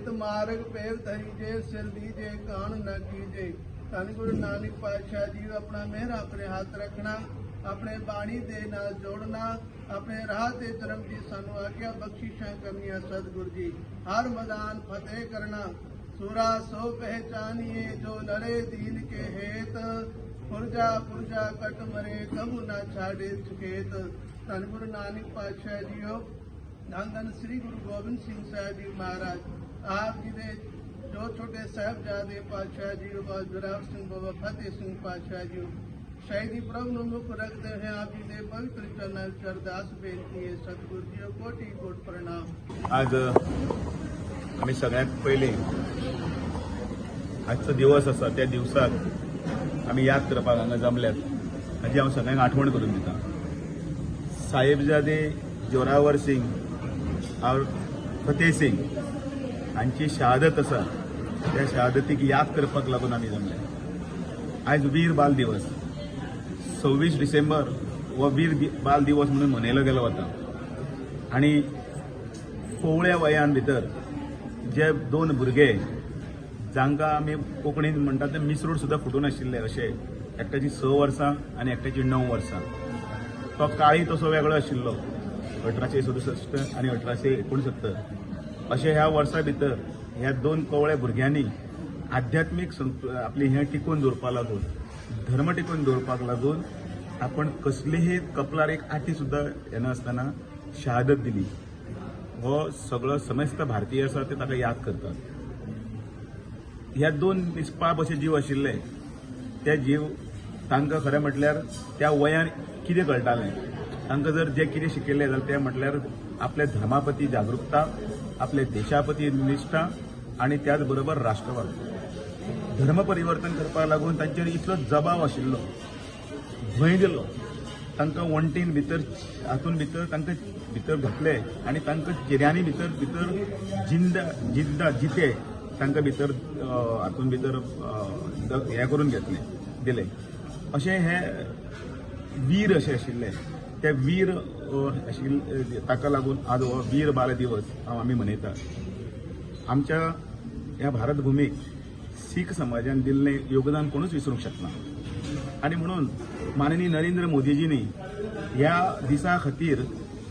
ਹਿਤ ਮਾਰਗ ਪੇਵ ਧਰੀਜੇ, ਸਿਰ ਦੀਜੇ ਕਾਣ ਨਾ ਕੀਜੇ। ਧੰਨ ਗੁਰੂ ਨਾਨਕ ਪਾਤਸ਼ਾਹ ਜੀ, ਆਪਣਾ ਮਿਹਰ ਆਪਣੇ ਹੱਥ ਰੱਖਣਾ, ਆਪਣੇ ਬਾਣੀ ਦੇ ਨਾਲ ਜੋੜਨਾ, ਆਪਣੇ ਰਾਹ ਤੇ ਧਰਮ ਦੀ ਸਾਨੂੰ ਆਗਿਆ ਬਖਸ਼ਿਸ਼ਾਂ ਕਰਨੀਆਂ। ਸਤਿਗੁਰ ਜੀ, ਹਰ ਮੈਦਾਨ ਫਤਿਹ ਕਰਨਾ। ਸੂਰਾ ਸੋ ਪਹਿਚਾਨੀਏ ਜੋ ਲੜੇ ਦੀਨ ਕੇ ਹੇਤ, ਪੁਰਜਾ ਪੁਰਜਾ ਕਟ ਮਰੇ ਕਬੂ ਨਾ ਛਾੜੇ ਖੇਤ। ਧੰਨ ਗੁਰੂ ਨਾਨਕ ਪਾਤਸ਼ਾਹ ਜੀਓ, ਧੰਨ ਧੰਨ ਸ੍ਰੀ ਗੁਰੂ ਗੋਬਿੰਦ ਸਿੰਘ ਸਾਹਿਬ ਜੀ ਮਹਾਰਾਜ, ਆਪ ਜੀ ਦੇ ਜੋ ਛੋਟੇ ਸਾਹਿਬਜ਼ਾਦੇ ਪਾਤਸ਼ਾਹ ਜੀ, ਬਾਬਾ ਜ਼ੋਰਾਵਰ ਸਿੰਘ, ਬਾਬਾ ਫਤਿਹ ਸਿੰਘ ਪਾਤਸ਼ਾਹ ਜੀ, ਸ਼ਹੀਦੀ ਪ੍ਰਭ ਨੂੰ ਮੁੱਖ ਰੱਖਦੇ ਹੋਏ ਆਪ ਜੀ ਦੇ ਪਵਿੱਤਰ ਚਰਨਾਂ ਵਿੱਚ ਅਰਦਾਸ ਬੇਨਤੀ ਹੈ। ਸਤਿਗੁਰੂ ਜੀ, ਕੋਟੀ ਕੋਟ ਪ੍ਰਣਾਮ। आज आमी सगळ्यात पयलीं आजचो दिवस आसा, त्या दिवसाक आमी याद करपाक हांगा जमल्यात हाजी हांव सगळ्यांक आठवण करून दिता. साहेबजादे जोरावर सिंग और फतेह सिंग हांची शहादत आसा, त्या शहादतीक याद करपाक लागून आमी जमले. आयज वीर बाल दिवस, 26 डिसेंबर हो वीर बाल दिवस म्हणून मनयलो गेलो वता आनी कोवळ्या वयान भितर जे दोन भुरगे, जांकां आमी कोंकणीन म्हणटात ते मिसरूड सुद्दां फुटून नाशिल्ले अशे, एकट्याची 6 वर्सां आनी एकट्याची 9 वर्सां, तो काळी तसो वेगळो आशिल्लो. 1867 आनी 1869 अशे ह्या वर्सां भितर ह्या दोन कोवळ्या भुरग्यांनी आध्यात्मीक आपली हें टिकून दवरपाक लागून, धर्म टिकून दवरपाक लागून आपण कसलीही कपलार एक आटी सुद्दां येनासतना शहादत दिली. हो सगळो समेस्त भारतीय आसा ते ताका याद करतात. ह्या दोन निस्पाप अशे जीव आशिल्ले, ते जीव तांकां खरें म्हटल्यार त्या वयान कितें कळटालें? तांकां जर जें कितें शिकयल्लें जाल्यार तें म्हटल्यार आपल्या धर्मा प्रती जागृकता, आपल्या देशा प्रती निश्ठा आनी त्याच बरोबर राष्ट्रवाद. धर्म परिवर्तन करपाक लागून तांचेर इतलो दबाव आशिल्लो, भंय दिलो तांकां, वण्टीन भितर हातून भितर तांकां भितर घातले आनी तांकां चिऱ्यांनी भितर भितर जिंदा जिंदा जिते तांकां भितर हातून भितर हें करून घेतलें दिलें. अशें हे वीर अशे आशिल्ले, ते वीर आशिल्ले, ताका लागून आज हो वीर बाल दिवस आमी मनयतात. आमच्या ह्या भारत भुमीक सीख समाजान दिल्लें योगदान कोणूच विसरूंक शकना आनी म्हणून माननीय नरेंद्र मोदीजींनी ह्या दिसा खातीर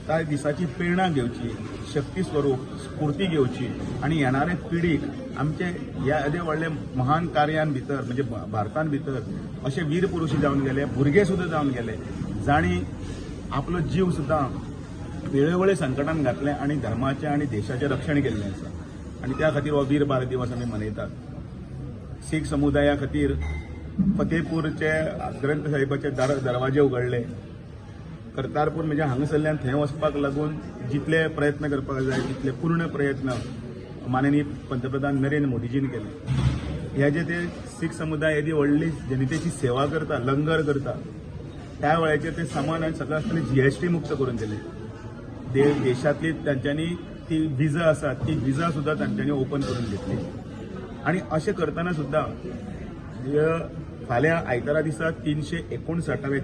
त्या दिसाची प्रेरणा घेवची, शक्ती स्वरूप स्फूर्ती घेवची आनी येणारे पिढीक आमचे ह्या येदे व्हडले महान कार्यान भितर, म्हणजे भारतान भितर अशे वीर पुरुष जावन गेले, भुरगे सुद्दां जावन गेले, जांणी आपलो जीव सुद्दां वेळोवेळी संकटान घातले आनी धर्माचें आनी देशाचें रक्षण केल्लें आसा आनी त्या खातीर हो वीर बाल दिवस आमी मनयतात. सीख समुदाया खातीर फतेपूरचे ग्रंथ साहिबाचे दरवाजे उगडले. करतारपूर म्हणजे हांगासरल्यान थंय वचपाक लागून जितले प्रयत्न करपाक जाय तितले पूर्ण प्रयत्न माननीय पंतप्रधान नरेंद्र मोदीजीन केले. हे जे ते सीख समुदाय येदी व्हडली जनतेची सेवा करता, लंगर करता, त्या वेळाचेर ते सामान आनी सगळें आसतना जीएसटी मुक्त करून दिले. देशांतली तांच्यांनी ती विजा आसा, ती विजा सुद्दां तांच्यांनी ओपन करून घेतली. आनी अशें करतना सुद्दां फाल्यां आयतारा दिसा 359वें,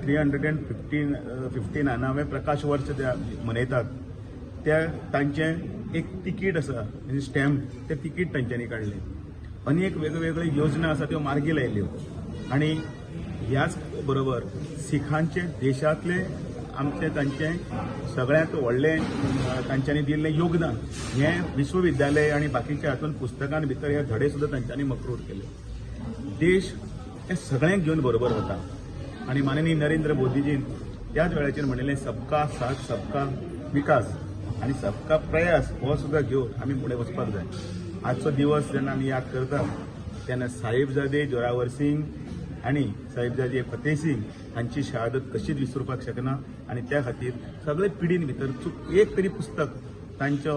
359वें प्रकाश वर्स ते मनयतात. त्या तांचें एक तिकीट आसा, म्हणजे स्टॅम्प, तें तिकीट तांच्यांनी काडलें. अनेक वेगवेगळ्यो योजना आसा त्यो मार्गी लायल्यो आनी ह्याच बरोबर सिखांचे देशांतले आमचे तांचें सगळ्यांत व्हडलें तांच्यांनी दिल्लें योगदान हें विश्वविद्यालय आनी बाकीच्या हातून पुस्तकां भितर हे धडे सुद्दां तांच्यांनी मकरूर केले. देश हे सगळ्यांक घेवन बरोबर वता आनी माननीय नरेंद्र मोदीजीन त्याच वेळाचेर म्हणिल्लें, सबका साथ सबका विकास आनी सबका प्रयास हो सुद्दां घेवन आमी फुडें वचपाक जाय. आजचो दिवस जेन्ना आमी याद करता तेन्ना साहेबजादे जोरावर सिंग आनी साहेबजादे फतेह सिंग हांची शहादत कशीच विसरपाक शकना आनी त्या खातीर सगळे पिढीन भितर चूक एक तरी पुस्तक तांचो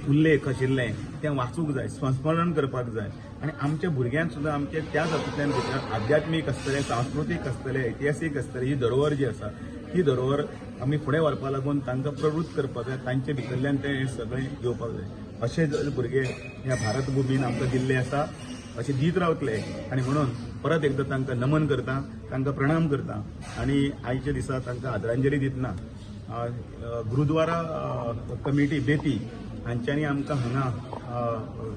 उल्लेख आशिल्लें तें वाचूंक जाय, संस्मरण करपाक जाय आनी आमच्या भुरग्यांक सुद्दां आमचे त्याच हातूंतल्यान भितर आध्यात्मीक आसतलें, सांस्कृतीक आसतलें, इतिहासीक आसतलें, ही धरोहर जी आसा ही धरोहर आमी फुडें व्हरपाक लागून तांकां प्रवृत्त करपाक जाय. तांचे भितरल्यान तें हें सगळें घेवपाक जाय. अशे जर भुरगे ह्या भारत भुमीन आमकां दिल्ले आसा, अशे दीत रावतले आनी म्हणून परत एकदां तांकां नमन करता, तांकां प्रणाम करता आनी आयच्या दिसा तांकां आदरांजली दितना गुरुद्वारा कमिटी बेती हांच्यांनी आमकां हांगा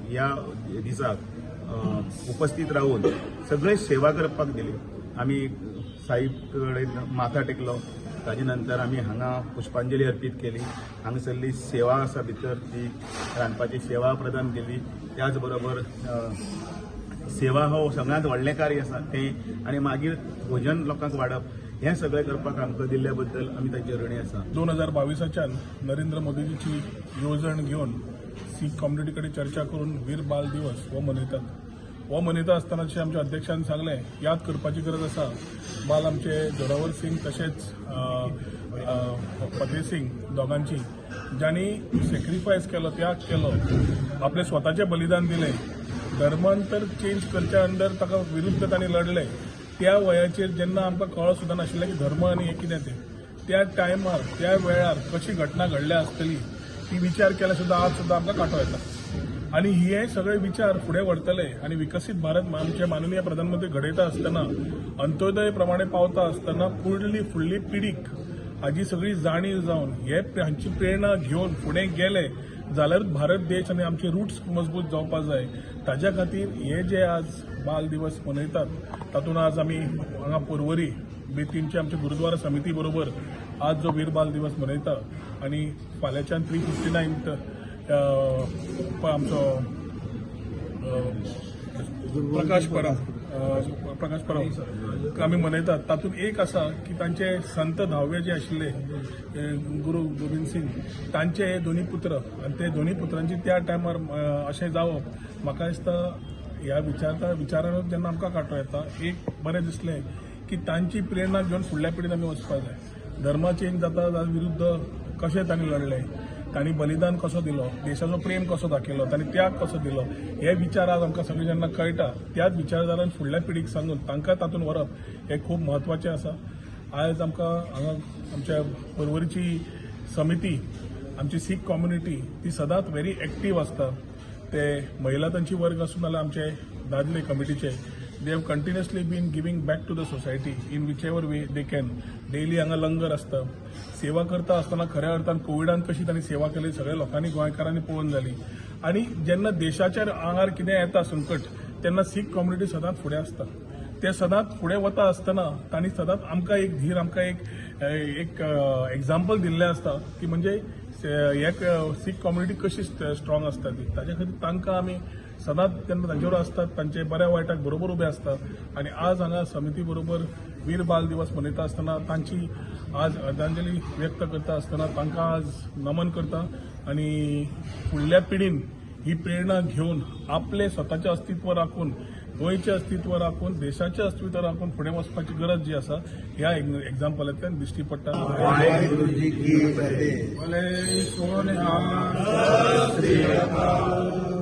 ह्या दिसाक उपस्थित रावून सगळे सेवा करपाक दिली. आमी साईब कडेन माथा टेकलो, ताजे नंतर आमी हांगा पुष्पांजली अर्पीत केली. हांगासरली सेवा आसा भितर ती रांदपाची सेवा प्रदान केली. त्याच बरोबर सेवा हो सगळ्यांत व्हडलें कार्य आसा तें, आनी मागीर भोजन लोकांक वाडप, हें सगळें करपाक आमकां दिल्ल्या बद्दल आमी तांचे ऋणी आसा. 2022च्यान नरेंद्र मोदीजीची येवजण घेवन सीख कम्युनिटी कडेन चर्चा करून वीर बाल दिवस हो मनयतात. हो मनयता आसतना जशें आमच्या अध्यक्षान सांगलें, याद करपाची गरज आसा बाल आमचे जोरावर सिंग तशेंच फतेह सिंग दोगांची, ज्यांनी सेक्रिफायस केलो, त्याग केलो, आपलें स्वताचें बलिदान दिलें. धर्मांतर चेंज करच्या अंडर ताका विरुद्ध तांणी लढले. त्या वयाचेर जेन्ना आमकां कळो सुद्दां नाशिल्लें की धर्म आनी हें कितें तें, त्या टायमार त्या वेळार कशी घटना घडल्या आसतली ती विचार केल्यार सुद्दां आज सुद्दां आमकां कांटो येता. आनी हे सगळे विचार फुडें व्हरतले आनी विकसीत भारत आमचे माननीय प्रधानमंत्री घडयता आसतना, अंत्योदय प्रमाणे पावता आसतना फुडली फुडली पिढीक हाजी सगळी जाणीव जावन हे हांची प्रेरणा घेवन फुडें गेले जाल्यार भारत देश आनी आमचे रुट्स मजबूत जावपा जाय. ताज्या खातीर हे जे आज बाल दिवस मनयतात तातूंत आज आमी हांगा पर्वरी बेतींचे आमचे गुरुद्वारा समिती बरोबर आज जो वीर बाल दिवस मनयता आनी फाल्यांच्यान 359 आमचो प्रकाश परब आमी मनयतात. तातूंत एक आसा की तांचे संत धावे जे आशिल्ले गुरु गोविंद सिंग, तांचे हे दोनी पुत्र आनी ते दोनी पुत्रांची त्या टायमार अशें जावप, म्हाका दिसता ह्या विचारता विचारानूच जेन्ना आमकां कांटो येता. एक बरें दिसलें की तांची प्रेरणा घेवन फुडल्या पिढीन आमी वचपाक जाय. धर्म चेंज जाता जाल्यार विरुद्ध कशें तांणी लढले, तांणी बलिदान कसो दिलो, देशाचो प्रेम कसो दाखयलो, तांणी त्याग कसो दिलो, हे विचार आज आमकां सगळे जेन्ना कळटा त्याच विचारधारान फुडल्या पिढीक सांगून तांकां तातूंत व्हरप हें खूब म्हत्वाचें आसा. आयज आमकां हांगा आमच्या पर्वरीची समिती, आमची सीख कम्युनिटी ती सदांच व्हेरी एक्टीव आसता. ते महिला तांची वर्ग आसूं नाल्यार आमचे दादले कमिटीचे, they have continuously been giving back to the society in whichever way they can. Daily हांगा लंगर आसता. सेवा करता आसतना खऱ्या अर्थान कोविडान कशी तांणी सेवा केली सगळ्या लोकांनी, गोंयकारांनी पळोवन जाली. आनी जेन्ना देशाच्या आंगार कितें येता संकट तेन्ना सीख कम्युनिटी सदांच फुडें आसता. ते सदांच फुडें वता आसतना तांणी सदांच आमकां एक धीर, आमकां एक एक एग्जाम्पल दिल्लें आसता की म्हणजे हे सीख कम्युनिटी कशी स्ट्रॉंग आसता ती. ताच्या खातीर तांकां आमी सदांच तेन्ना तांचे बरोबर आसतात, तांचे बऱ्या वायटाक बरोबर उबे आसतात. आनी आज हांगा समिती बरोबर वीर बाल दिवस मनयता आसतना तांची आज आदरांजली व्यक्त करता आसतना तांकां आज नमन करता आनी फुडल्या पिढीन ही प्रेरणा घेवन आपले स्वताचें अस्तित्व राखून, गोंयचें अस्तित्व राखून, देशाचें अस्तित्व राखून फुडें वचपाची गरज जी आसा ह्या एग्जाम्पलांतल्यान दिश्टी पडटा. वाहेगुरु जी की फतेह. भले सोनिहाल.